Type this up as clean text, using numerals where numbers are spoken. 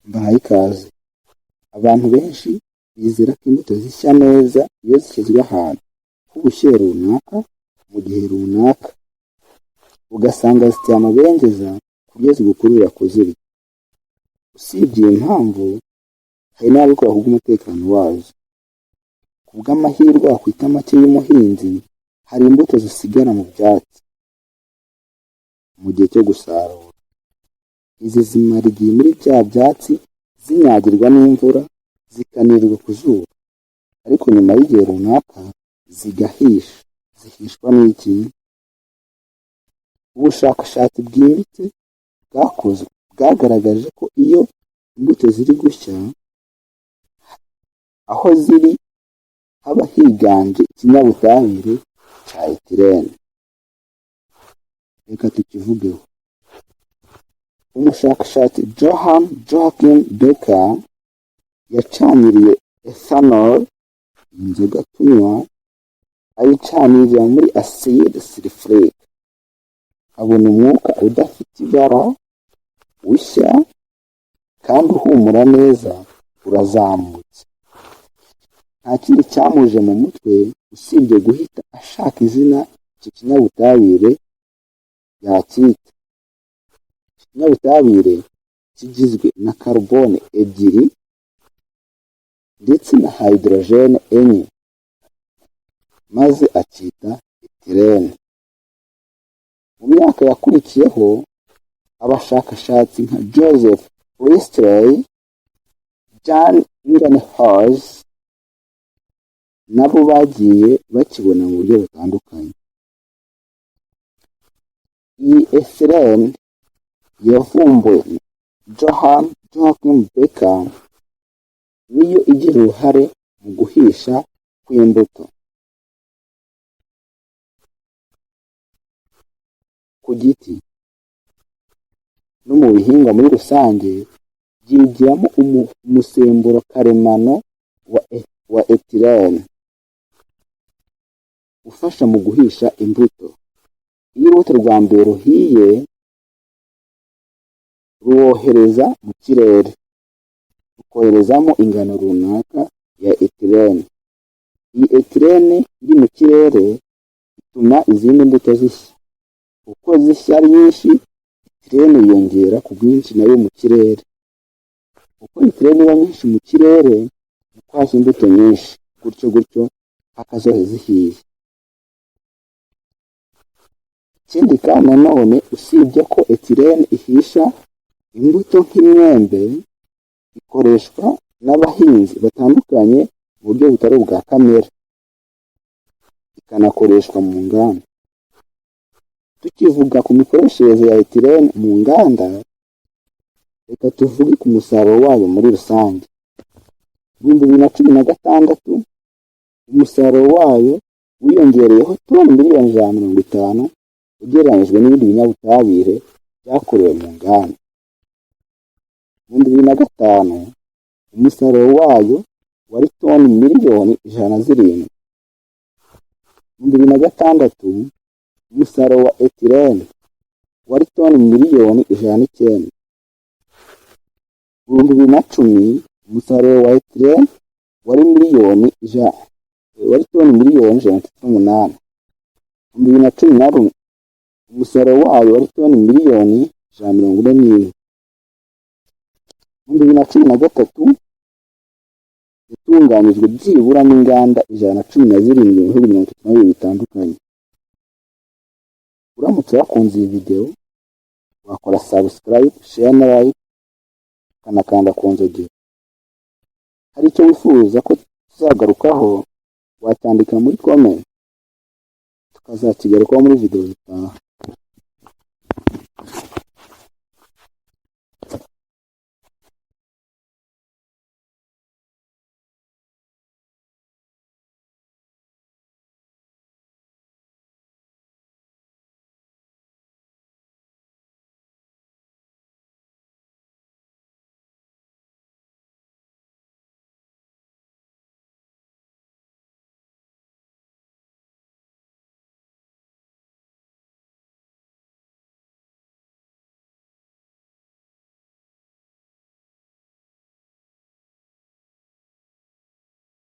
Mbahaye ikaze. Abantu benshi bizera ko imbuto zishya neza iyo zishyizwe ahantu h'ubushyuhe runaka mu gihe runaka, ugasanga ziteye amabengeza ku buryo zigukururira kuzirya. Usibye iyi mpamvu, hari n'ababikora kubw'umutekano wazo. Ku bw'amahirwe wakwita make y'umuhinzi, hari imbuto zisigara mu byatsi mu gihe cyo gusarura. Izi zimara igihe muri bya byatsi zinyagirwa n'imvura, zikanirirwa ku zuba, ariko nyuma y'igihe runaka zigahisha. Zihishwa n'iki? Ubushakashatsi bwimbitse bwakozwe bwagaragaje ko iyo imbuto ziri gushya, aho ziri haba higanje ikinyabutabire cya ethylene. Reka tukivugeho. Umushakashatsi Johann Joachim Becker yacaniriye ethanol, inzoga tunywa, ayicanirira muri acide sulfurique, abona umwuka udafite ibara, ushya kandi uhumura neza urazamutse. Nta kindi cyamuje mu mutwe usibye guhita ashaka izina icyo kinyabutabire yacyita. Iki kinyabutabire kigizwe na carbone ebyiri ndetse na hydrogène enye, maze acyita ethylene. Mu myaka yakurikiyeho, abashakashatsi nka Joseph Priestley, John Ingenhousz nabo bagiye bakibona mu buryo butandukanye. Iyi ethylene yavumbuwe na Johann Joachim Becker niyo igira uruhare mu guhisha kw'imbuto ku giti no mu bihingwa muri rusange. Byigiramo umusemburo karemano wa ethylene ufasha mu guhisha imbuto. Iyo urubuto rwa mbere ruhiye, ruwohereza mu kirere, rukoherezamo ingano runaka ya ethylene. Iyi ethylene iri mu kirere ituma izindi mbuto zishya. Uko zishya ari nyinshi, ethylene yiyongera ku bwinshi nayo mu kirere. Uko ethylene iba nyinshi mu kirere, niko hashya imbuto nyinshi, gutyo gutyo mpaka zose zihiye. Ikindi kandi nanone, usibye ko ethylene ihisha imbuto nk'imyembe, ikoreshwa n'abahinzi batandukanye mu buryo butari ubwa kamere, ikanakoreshwa mu nganda. Tukivuga ku mikoreshereze ya ethylene mu nganda, reka tuvuge ku musaruro wayo muri rusange. 2016, umusaruro wayo wiyongereyeho toni miliyoni 150 ugereranyijwe n'ibindi binyabutabire byakorewe mu nganda. 2005, umusaruro wayo wari toni miliyoni 107. 2006, umusaruro wa ethylene wari toni miliyoni 109. 2010, umusaruro wa ethylene wari toni miliyoni 138. 2011, umusaruro wayo wari toni miliyoni 141. 2013, yatunganyijwe byibura n'inganda 117 mu bihugu 32 bitandukanye. Uramutse wakunze iyi video, wakora subscribe, share na like, ukanakanda ku nzogera. Hari icyo wifuza ko tuzagarukaho, wacyandika muri comment, tukazakigarukaho muri video zitaha.